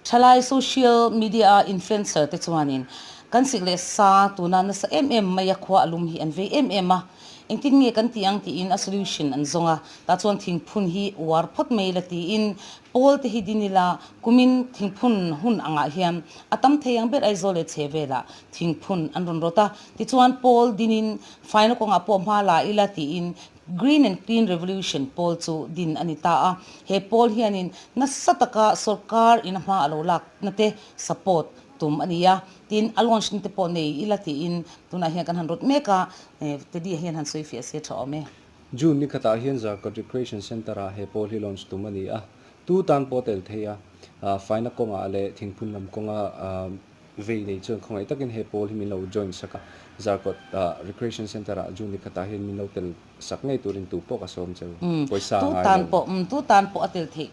Thalai social media a influencer te chuanin kan sik leh sa tuna nasa em em mai a khua a lum hi an vei em em a, engtin nge kan tih ang tiin a solution an zawng a, tah chuan thingphun hi uar phawt mai la tiin pawl te hi din ila kumin thingphun hun angah hian a tam thei ang ber Aizawl leh chhe velah thingphun an rawn rawt a, tichuan pawl dinin faina kawngah pawh hma la ila tiin Green and Clean Revolution pawl chu din a ni ta a, he pawl hianin nasa taka sorkar in a hma a lo lakna te support tum a ni a, tin a launch na te pawh nei ila tiin tunah hian kan han rawt mek a, Teddy a hian han sawi fiah se tha awm e. June ni khatah hian Zarkawt Recreation Centre ah he pawl hi launch tum a ni a, tu tan pawh tel thei a, faina kawngah leh thingphun lam kawnga Vei nei chuan khawngaih takin he pawl hi min lo join sak a, Zarkawt Recreation Centre ah June ni khatah hian min lo tel sak ngei turin tu pawh ka sawm che u. Pawisa a Tu ngai tan lo. pawh, tu tan pawh a tel theih.